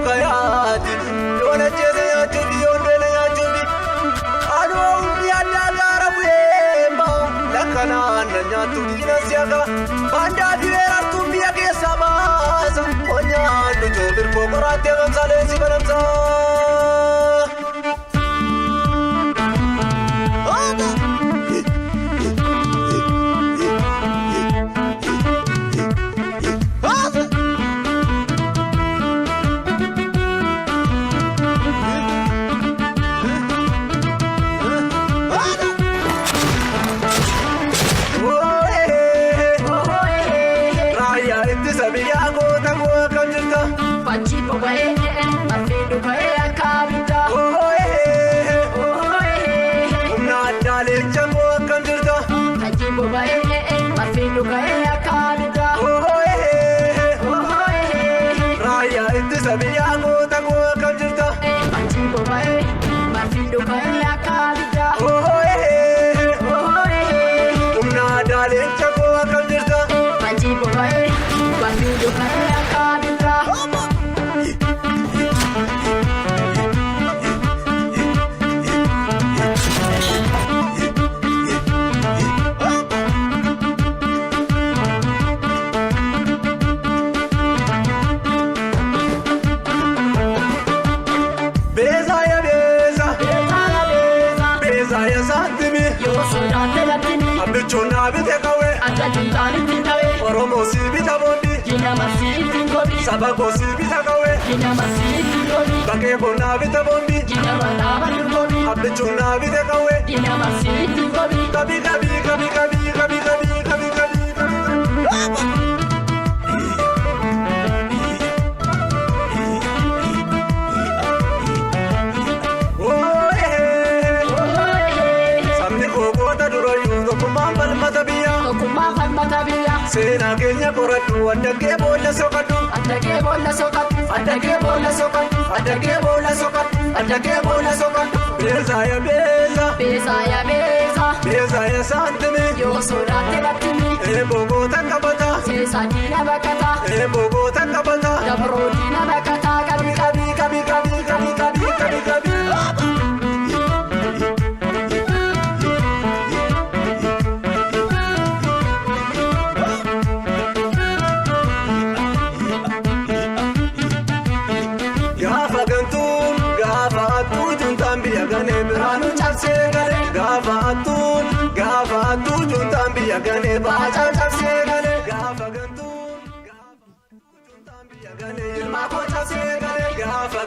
kayaati. Yoon ajjeese nyaachuufi yoon beela nyaachuufi. Anoo hundi addaa gaara bu'eemba. Lakkanaan na nyaattu diina siyaaka. Baandaa fi weerartuun biyya keessaa baasa. Qonyaan dhujoo birkoo qoraattee mamsaalee si banamsa. Raayyaa ittisa biyyaa goota koo akkam jirta? Fachi boba'ee marfee dhuga'ee akka abiddaa. Humna addaa leenca koo akkam jirta? Fachi boba'ee marfee dhuga'ee akka abiddaa. Raayyaa ittisa biyyaa goota koo akkam jirta? Fachi boba'ee marfee dhuga'ee akka abiddaa. Humna addaa leenca koo akkam jirta? Fachi boba'ee marfee dhuga'ee akka abiddaa. Beeza ya beeza, beeza ya saantimi, Yoo sodaatte lattini abbichuun naa bite qawwee, akka juntaanitti ta'e Oromoo si bita boombi, diina marsii ittiin gobi saba koo si bita qawwee, diina marsii ittiin gobi bakkee koo naa bita boombi, diina mataaba durgobi abbichuun naa bite qawwee. diina marsii ittiin gobi. Kabi kabi kabi kabi kabi kabi kabi kabi kabi. Sabni koo goota durayyuu tokkummaan falmata biyyaa. Tokkummaa falmata biyyaa. Seenaa keenya qoradhu addagee boolla soqadhu. Addagee boolla soqadhu. Addagee boolla soqadhu. Addagee boolla soqadhu. Addagee boolla soqadhu. Beeza ya beeza, Beeza yaa beeza. beeza ya saantimi. Yoo sodaatte lattini. Eeboo goota qabata, Seesaa diina baqata. eeboo goota qabata. Dabroo diina baqata. Qabi Kabi kabi kabi kabi kabi kabi kabi kabi. Gaafa gantuun gaafa attuu juntaan biyya ganee biraanuu cabsee galee. Gaafa attuun gaafa attuu juntaan biyya ganee baacaa cabsee galee. Gaafa gantuun gaafa attuu juntaan biyya ganee ilmaa koo cabsee galee. Gaafa.